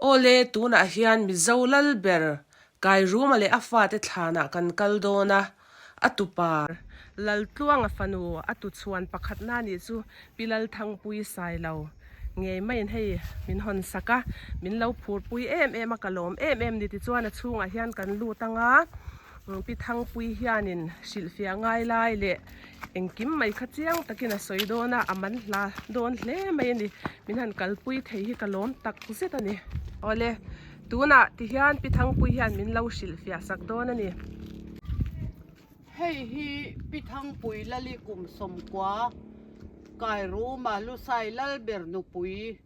Awle, tunah hian Mizo lal ber Kairuma leh a fate thlanah kan kal dawn a, a tupa. Laltluanga fanu a tuchhuan pakhatna nih chu Pi Lalthangpui Sailo ngei maiin hei min hawn sak a, min lo phurpui em em a, ka lawm em em ni tichuan a chhungah hian kan lut ang a, Pi Thangpui hianin hrilhfiah ngai lai leh Engkim mai kha chiang takin a sawi dawn a, a man hla dawn hle mai a ni. Min han kalpui thei hi ka lawm tak zet a ni. Awle, tunah ti hian Pi Thangpui hian min lo hrilhfiah sak dawn a ni. Hei hi Pi Thangpui Lali kum sawmkua Kairuma Lusai Lalber nupui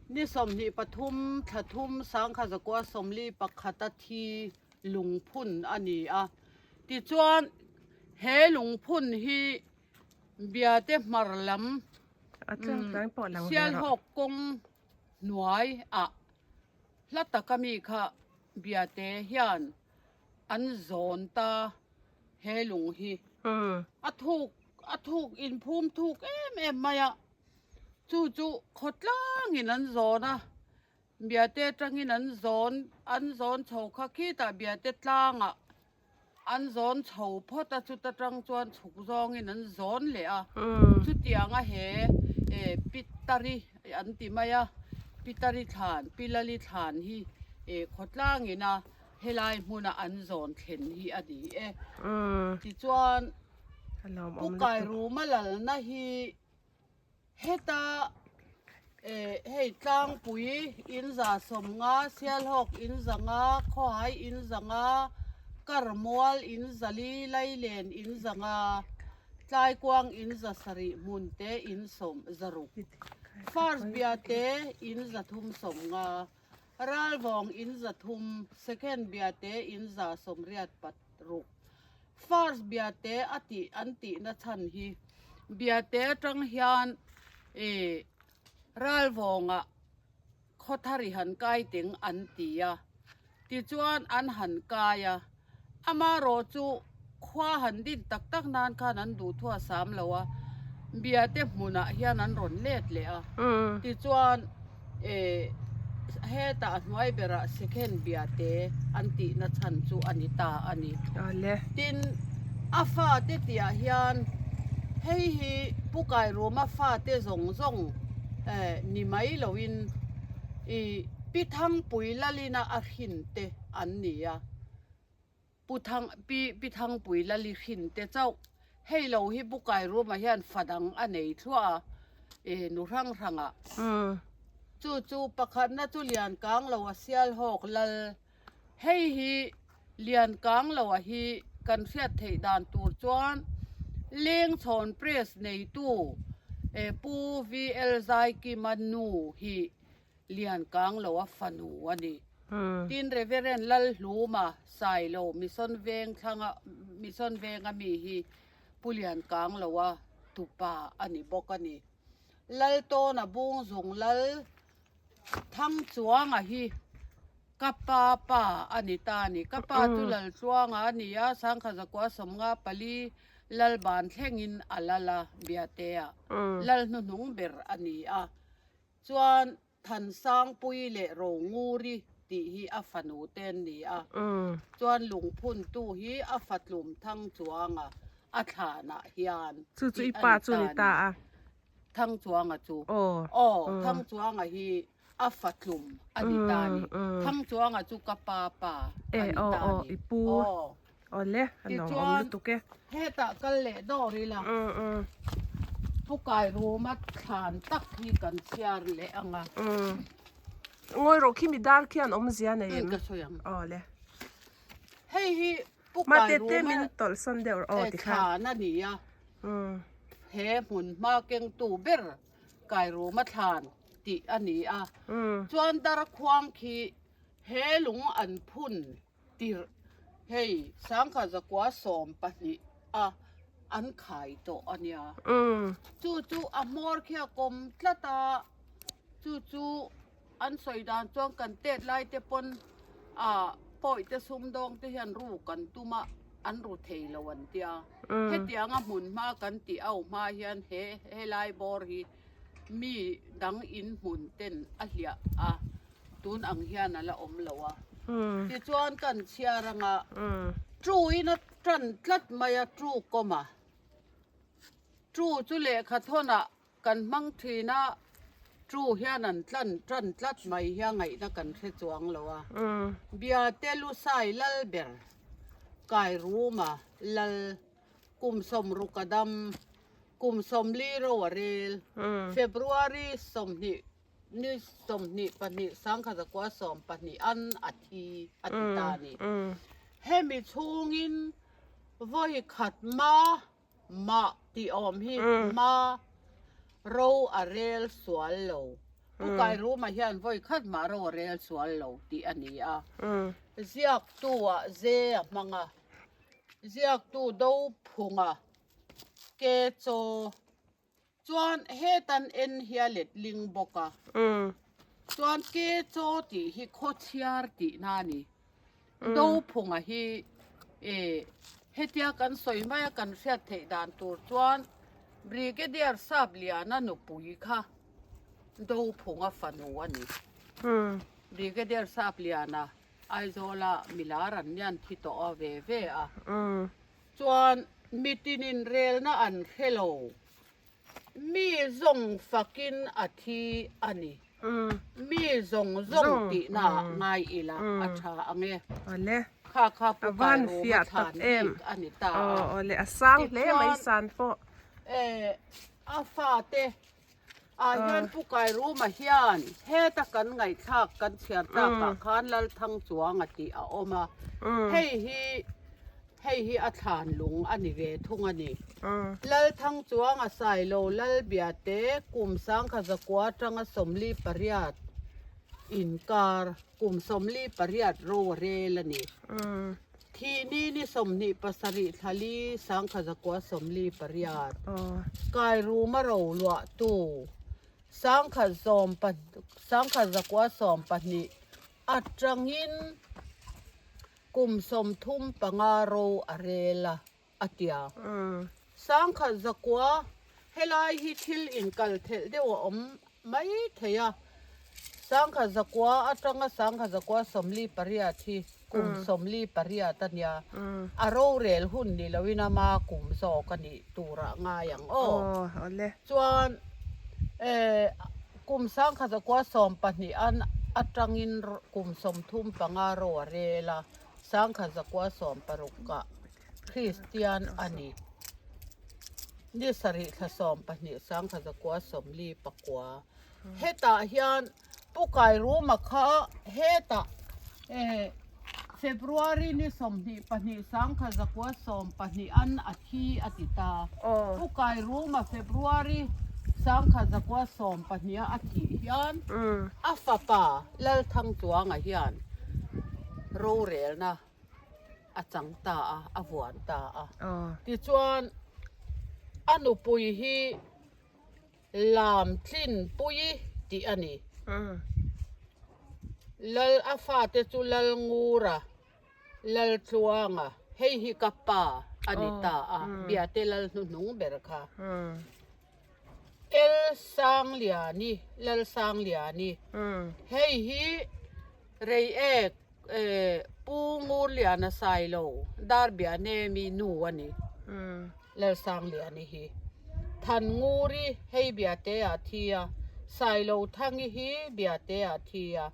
ni 23 thla thum sangkha zakua 41 a thi lungphun a ni a. Tichuan, he lungphun hi Biate hmar lam Sialhawk kawng hnuai ah hla taka mi kha Biate hian an zawn ta he lung hi. A thuk a thuk inphum thuk em em mai a, chu chu khawtlangin an zawn a. Biate atangin an zawn an zawn chho kha khitah Biate tlangah an zawn chho phawt a, chuta tang chuan chhuk zawngin an zawn leh a. Chutianga he eh Pitari an ti mai a, Pitari thlan, Pilali thlan hi eh khawtlangin a helai hmuna an zawn thlen hi a ni e. Tichuan Pu Kairuma lalna hi Heta eh hei tlangpui in za 50, Sialhawk in 500, Khawhai in 500, Karmual in 400, Lailen in 500, Tlaikuang in 700, Hmunte in 600, First Biate in 350, Ralvawng in 300, Second Biate in 186. First Biate a tih an tihna chhan hi Biate atang hian ih Ralvawngah khawthar i han kai teng an ti a, tichuan an han kai a, amarawh chu khua han din tak tak nan khan an duhthua sam lo a, Biate hmunah hian an rawn let leh a, tichuan Eh, hetah a hnuai berah Second Biate an tihna chhan chu a ni ta a ni. Tin, a fate tihah hian hei hi Pu Kairuma fate zawng zawng eh ni mai loin ih Pi Thangpui Lalina a hrinte an ni a. Pu Thang, Pi, Pi Thangpui Lali hrin te chauh. Hei lo hi Pu Kairuma hian fa dang a nei thluah a, e, nu hrang hrangah. Chu chu pakhatna chu Liankangloa Sialhawk lal. Hei hi Liankangloa hi kan hriat theih dan tur chuan Lengchhawn Press neitu, e, Pu VL Zaikima nu hi Liankangloa fanu a ni. Tin, Reverend Lalhluma Sailo Mission Veng thlanga Mission Venga mi hi Pu Liankangloa tupa a ni bawk a ni. Laltawna Bungzung Lal Thangchuanga hi ka pa pa a ni ta a ni. Ka pa chu Laltluanga a ni a, Sangkhazakua 54 Lalban thlengin a lal a, Biatea Lal hnuhnung ber a ni a. Chuan Thansangpui leh Ronguri tih hi a fanu te an ni a. Chuan lungphuntu hi a fatlum Thangchuanga a thlanah hian Chu chu i pa chu ni ta a. Thangchuanga chu. Aw Thangchuanga hi a fatlum a ni ta a ni. Thangchuanga chu ka pa pa a ni ta a ni. Aw. Awle, a nuam awm lutuk e. Hetah kal leh dawr ila Pu Kairuma thlan tak hi kan chhiar leh ang a. Ngawi rawh khi mi dar khian awmzia nei em? Ka sawi ang. Awle. Hei hi Pu Kairuma min tawlhsawn deuh rawh aw tikhan. Thlan a ni a. He hmun hma kengtu ber Kairuma thlan tih a ni a. Chuan darkhuang khi he lung an phun Tirh, Hei, sangkhat zakua 12 a an khai tawh a nia. Chu chu a hmawr khi a kawm tlat a, chu chu an sawi dan chuan kan tet lai te pawn ah pawi te sumdawng te hian ru kan tum a, an ru thei lo an tia. Hetianga hmun hma kan tih au hma hian he helai bawr hi mi dang in hmun ten a hliah a. Tun ang hian a la awm lo a. Tichuan kan chhiar anga True in a tan tlat mai a True kawm a. True chu lehkha thawnah kan hmang thin a, True hian an tlan tan tlat mai hi a ngaihna kan hre chuang lo a. Biate Lusai lal ber Kairuma lal kum sawmruk a dam, kum 40 ro a rel, February 20 Ni 22 1912 an a thi a ti ta a ni. Hemi chhungin vawi khat ma mah tih awm hi ma ro a rel sual lo. Pu Kairuma hian vawi khat mah ro a rel sual lo tih a ni a. Ziaktu ah ze a hmang a, ziaktu do phunga ke chaw Chuan hetan en hi a let ling bawk a. Chuan ke chaw tih hi khawchhiar tihna a ni. Dophunga hi eh hetia kan sawi mai a kan hriat theih dan tur chuan Brigadier Sapliana nupui kha Dophunga fanu a ni. Brigadier Sapliana Aizawla milar an nian thi tawh a ve ve a. Chuan mitin inrelna an hre lo. Mi zawng fakin a thi a ni. Mi zawng zawng tihna ah ngai ila a tha ang e. Kha kha Pu Kairuma thlan bik a ni ta a. Tichuan a fate ah hian Pu Kairuma hian heta kan ngaihthlak kan chhiar tlakah khan Lalthangchuanga tih a awm a, hei hi hei hi a thlan lung a ni ve thung a ni. Lalthangchuanga Sailo Lalbiate kum 1900 atanga 48 inkar kum 48 ro a rel a ni. Thih ni ni 27 thla li 1948 Kairuma ro luahtu 1912 atangin kum 35 ro a rel a, a ti a. 1900 helai hi thil inkal thelh deuh a awm mai thei a, 1900 atanga 1948 hi kum 48 a nia, a rorel hun ni loin ama kum zawk a nih turah ngai ang aw. Chuan kum 1912 an atangin kum 35 ro a rel a, 1960 ah Kristian a ni. Ni sarih thla 12 1949. Hetah hian Pu Kairuma kha hetah February ni 22 1912 an a thi a ti ta. Pu Kairuma February 1912 a a thih hian a fapa Lalthangchuanga hian rorelna a chang ta a, a vuan ta a. Tichuan a nupui hi Lam Tlinpui tih a ni. Lal a fate chu Lalngura, Laltluanga, hei hi ka pa a ni ta a, Biate Lal hnuhnung ber kha. El Sangliani, Lal Sangliani, hei hi Reiek Pu Ngurliana Sailo, Darbianemi nu a ni. Lal Sangliani hi Thannguri hei Biate ah thi a, Sailo Thangi hi Biate ah thi a,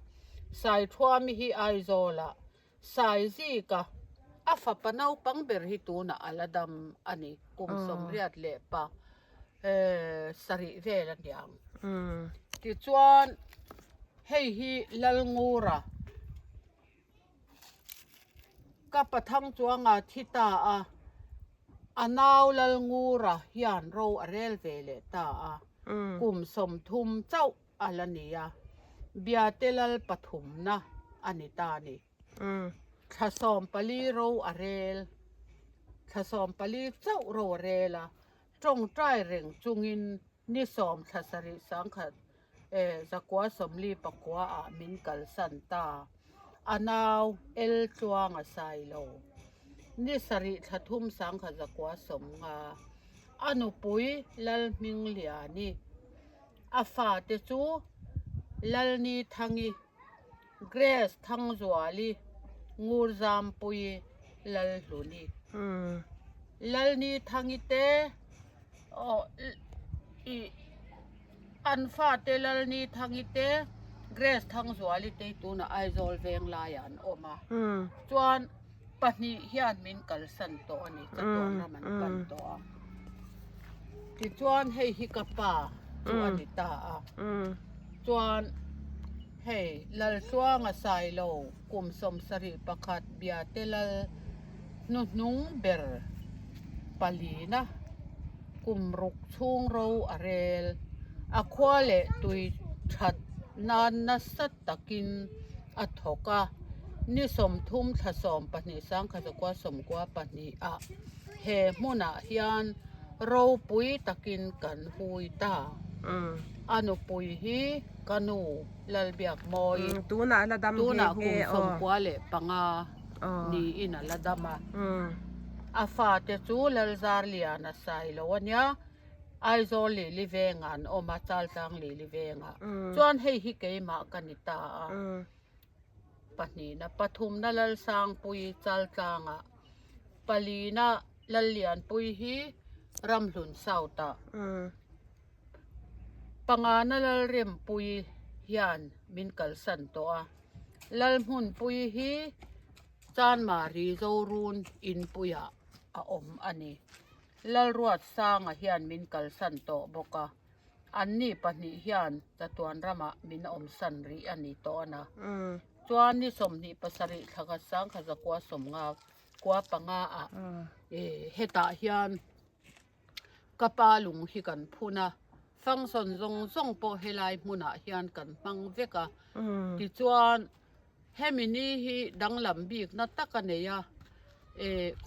Saithuami hi Aizawl ah, Saizika a fapa naupang ber hi tunah a la dam a ni, kum 87 vel a niang. Tichuan hei hi Lalngura ka pathang chuanga thi ta a, a nau Lalngura hian ro a rel ve leh ta a, kum 30 chauh a la ni a, Biate Lal pathumna a ni ta a ni. Thla 14 ro a rel, thla 14 chauh ro a rel a, tawngtai reng chungin ni 10 thla 7 1949 ah min kalsan ta. A nau El Tluanga Sailo, ni 7 thla 3 1950, a nupui Lalhmingliani, a fate chu Lalnithangi. Grace Thangzuali, Ngurzampui Lalhluni. Lalni Thangi te aw ih an fate Lalni Thangi te Grace Thangzuali te hi tunah Aizawl veng laiah an awm a. Chuan pahnih hian min kalsan tawh a ni, chatuan ram an pan tawh a. Tichuan hei hi ka pa chu a ni ta a. Chuan hei Laltluanga Sailo kum 71 Biate Lal hnuhnung ber palina kum ruk chhung ro a rel. A khua leh tui that nan nasa takin a thawk a, ni 30 thla 12 1992 ah he hmunah hian ropui takin kan hui ta. A nupui hi ka nu Lalbiakmawi, tunah la dam tunah kum 95 niin a la dam a. A fate chu Lalzarliana Sailo a nia, Aizawl Lili vengah an awm a, Chaltlang Lili vengah. Chuan hei hi keimah ka ni ta a. Pahnihna, pathumna Lalsangpui Chaltlangah, palina Lallianpui hi Ramhlun South-ah, pangana Lalrempui hian min kalsan tawh a, Lalhmunpui hi Chanmari Zorun inpuiah a awm a ni. Lalruatsanga hian min kalsan tawh bawk a. Anni pahnih hian chatuan ramah min awmsan rih a ni tawh a na. Chuan ni 27 thla khat 1995 ah hetah hian ka pa lung hi kan phun a, function zawng zawng pawh helai hmunah hian kan hmang vek a. Tichuan Hemi ni hi danglam bikna tak a nei a,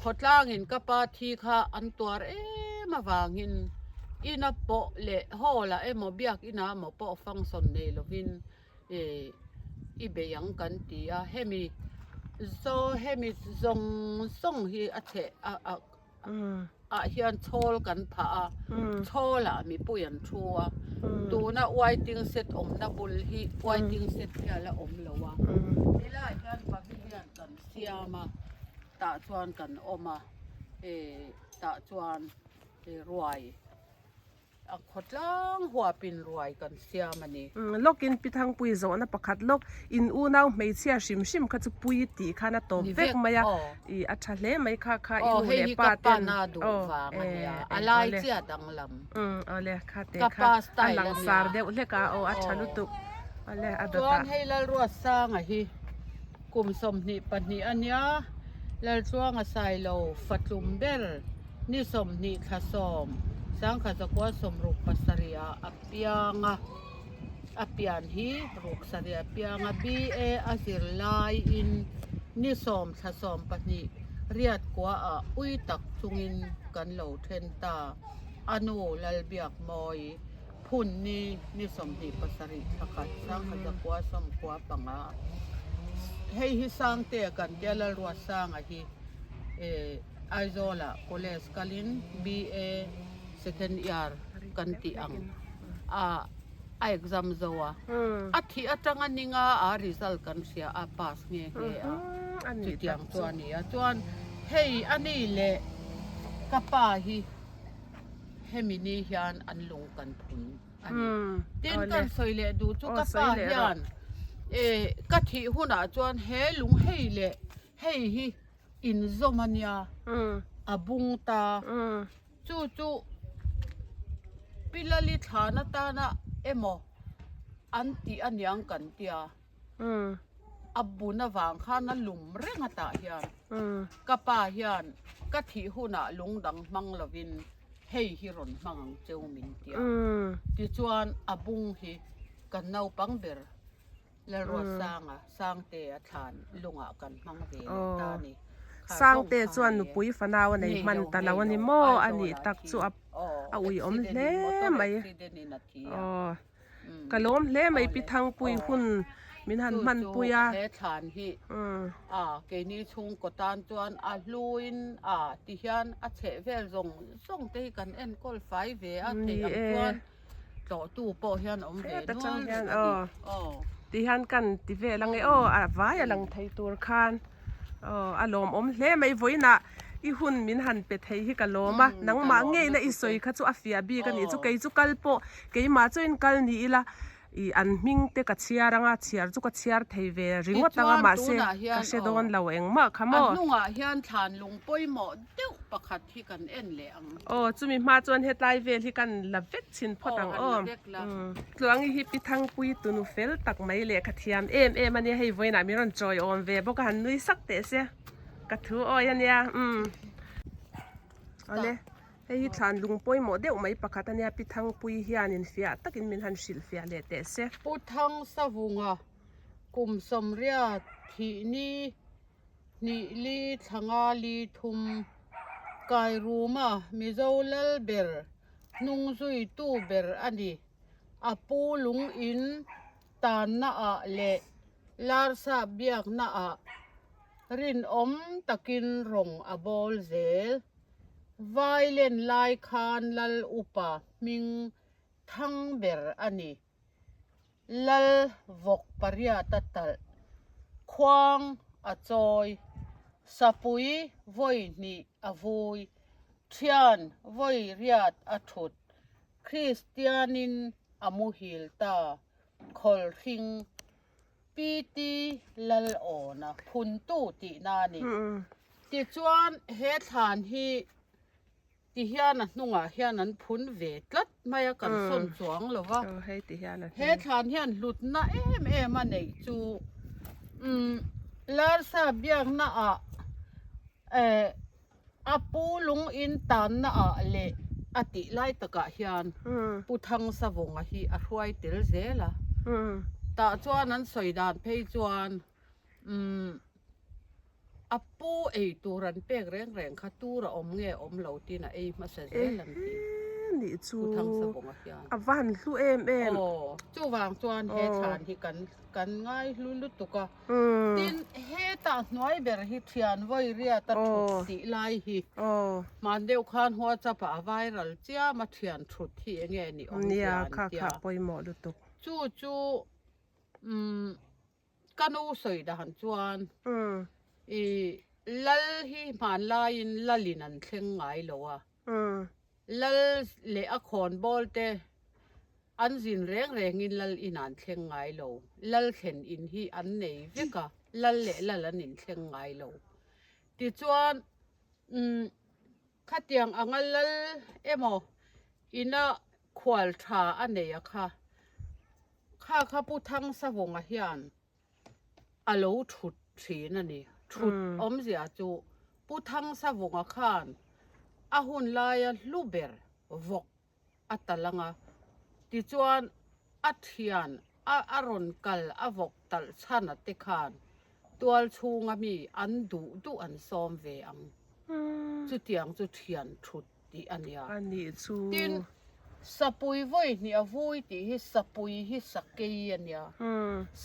khawtlangin ka pa thi kha an tuar em avangin ina pawh leh hall ah emaw biakina emaw pawh function nei lovin i bei ang kan ti a, hemi zaw hemi zawng zawng hi a chheh a a ah hian chhawl kan phah a, chhawl ah mipui an thu a, tuna waiting shed awmna bul hi waiting shed hi a la awm lo a, helaiah hian pavilion kan siam a, tah chuan kan awm a, tah chuan ruai. A khawtlang huapin ruai kan siam a ni. Lawkin Pi Thangpui zawhna pakhat lawk in unau hmeichhia hrim hrim kha chu pui tih khan a tawp vek mai a, i a tha hle mai kha kha i nu leh pa ten aw a lai chiah danglam awle kha te kha a langsar deuh hlek a aw a tha lutuk awle a dawt a. Chuan hei Lalruatsanga hi kum 22 a nia, Laltluanga Sailo fatlum ber. Ni 20 thla 10, 1967 ah a piang a, a pian hi ruk sarih a piang a, BA a zir laiin ni 10 thla 12 riat kua ah ui tak chungin kan lo then ta, a nu Lalbiakmawi phun ni ni 27 thla khat 1995. Hei hi Sangtea kan tia Lalruatsanga hi eh. Aizawlah college kalin BA second year kan tih ang a a exam zo a, a thih atanga ninga a result kan hria a pass nghe nghe a, chutiang chu a ni a. Chuan hei a ni leh ka pa hi hemi ni hian an lung kan phun a ni. Tin kan sawi leh duh chu ka pa hian ka thih hunah chuan he lung hei leh hei hi inzawm a nia, a bung ta. Chu chu Pi Lali thlan atana emaw an tih a niang kan tia. A bun avang khan a lum reng a tah hian ka pa hian ka thih hunah lung dang hmang lovin hei hi rawn hmang ang cheu min tia. Tichuan a bung hi kan naupang ber. Lalruatsanga, Sangte a thlan lungah kan hmang ve leh ta a ni. Sangte chuan nupui fanau a nei hman ta lo a ni maw? A nih tak chu a a uiawm hle mai. Aw ka lawm hle mai Pi Thangpui hun min han hman pui a. He thlan hi a keini chhungkaw tan chuan a hluin a ti hian a chheh vel zawng zawng te hi kan enkawl fai ve a theih ang chuan. Tlawhtu pawh hian awm ve nual reng a ni. Aw. Tihian kan ti vel ange aw a vai a lang thei tur khan aw a lawmawm hle mai vawiinah i hun min han pe thei hi ka lawm a nangmah ngeina i sawi kha chu a fiah bik a nih chu kei chu kal pawh keimah chuan kal ni ila ih an hming te ka chhiar anga chhiar chu ka chhiar thei ve ringawt anga mahse ka hre dawn lo engmah kha maw. A hnungah hian thlan lung pawimawh deuh pakhat hi kan en leh ang. Aw chumi hma chuan hetlai vel hi kan la vek chhin phawt ang aw. Tluangi hi Pi Thangpui tunu fel tak mai leh ka thiam em em a nia hei vawiinah min rawn chawi awm ve bawk a han nui sak teh se ka thu awi a nia umm awle hei hi thlan lung pawimawh deuh mai pakhat a nia Pi Thangpui hianin fiah takin min han hrilh fiah leh teh se. Pu Thangsavunga kum sawmriat thih ni hnih li thla nga li thum Kairuma Mizo lal ber hnung zuitu ber a ni. A pu lung in tanna ah leh Larsa biakna ah rinawm takin rawng a bawl zel. Vailen lai khan Lal upa hming thang ber a ni. Lal vawk pariat a talh, khuang a chawi, sapui vawi hnih a vui, thian vawi riat a thut, Kristianin a muhil ta, khawlhring PT Lalawna phuntu tihna a ni. Tichuan he thlan hi Ti hian a hnungah hian an phun ve tlat mai a, kan sawn chuang lo va. He thlan hian hlutna em em a neih chu umm Larsa biakna ah eh a pu lung in tanna ah leh a tih lai takah hian Pu Thangsavunga hi a hruai tel zel a. Tah chuan an sawi dan phei chuan umm A pu ei tur an pek reng reng kha tur a awm nge awm lo tiin a ei hmasa zel an ti. Nih chu Pu Thangsavunga hian. A va han hlu em em. Aw, chuvang chuan he thlan hi kan kan ngai hlu lutuk a. Tin, hetah hnuai ber hi thian vawi riat a thut tih lai hi hman deuh khan WhatsApp ah a viral chiam a thian thut hi enge ni awm zia an tia. Nia, kha kha pawimawh lutuk. Chu chu umm Ka nu sawi dan chuan i lal hi hmanlaiin lalin an thleng ngai lo a, lal leh a khawnbawl te an zin reng rengin lal in an thleng ngai lo, lal thlen in hi an nei vek a, lal leh lal an inthleng ngai lo. Tichuan khatiang anga lal emaw ina khual tha a nei a kha. Kha kha Pu Thangsavunga hian a lo thut thin a ni. Thut awmzia chu Pu Thangsavunga khan a hun laia hlu ber vawk a talh ang a, tichuan a thian a a rawn kal a vawk talh chhan a te khan tual chhunga mi an duh duh an sawm ve ang. Chutiang chu thian thut tih a nia. A nih chu. Tin, sapui vawi hnih a vui tih hi sapui hi sakei a nia.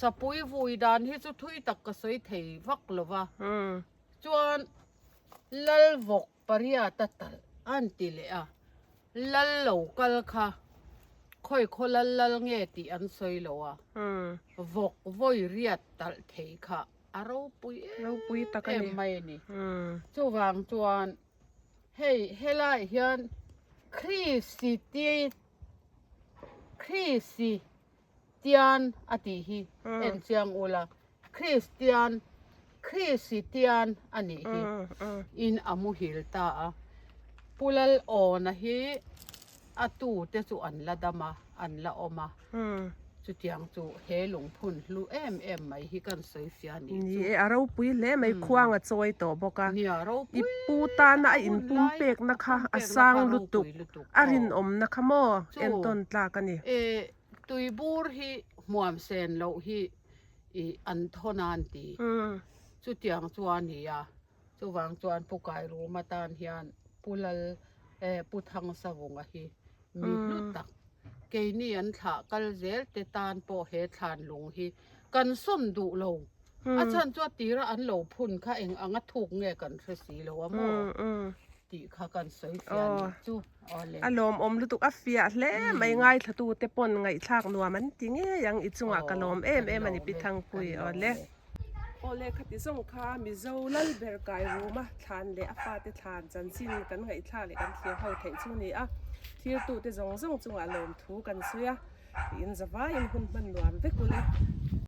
Sapui vui dan hi chu thui tak ka sawi thei vak lo va. Chuan Lalvawk pariat a talh an ti leh a, Lal lo kal kha khawi khaw lal lal nge tih an sawi lo a, vawk vawi riat talh thei kha a ropui em em mai a ni. Chuvang chuan Hei helai hian Christian a tih hi en chiang ula Christian Christian a nih hi in a muhil ta a Pu Lalawna hi a tu te chu an la dam a an la awm a. Chutiang chu he lungphun hlu em em mai hi kan sawi fia nih chu. Ni e, a ropui hle mai, khuang a chawi tawh bawk a. Nia, ropui I pu tana a inpum pekna kha a sang lutuk, a rinawmna kha maw entawn tlak a ni. E, tuibur hi hmuam sen loh hi i an thawn a an ti. Chutiang chu a ni a, chuvang chuan Pu Kairuma tan hian Pu Lal, e, Pu Thangsavunga hi mi hlu tak. Keini an thlah kal zel te tan pawh he thlan lung hi kan sawn duh lo. A chhan chu a tira an lo phun kha eng anga thuk nge kan hre si lo a maw? Tih kha kan sawi fiah nih chu. Awle. A lawmawm lutuk a fiah hle mai ngaithla te pawn ngaihthlak nuam an ti ngei ang i chungah ka lawm em em a ni Pi Thangpui awle. Awle khati zawng kha Mizo Lalber kai ruma thlan leh a fate thlan chanchin kan ngaihthlak leh kan thlir ho theih chu ni a, thirtute zawng zawng chungah lawmthu kan sawi a, in zavaiin hun hman nuam vek ule.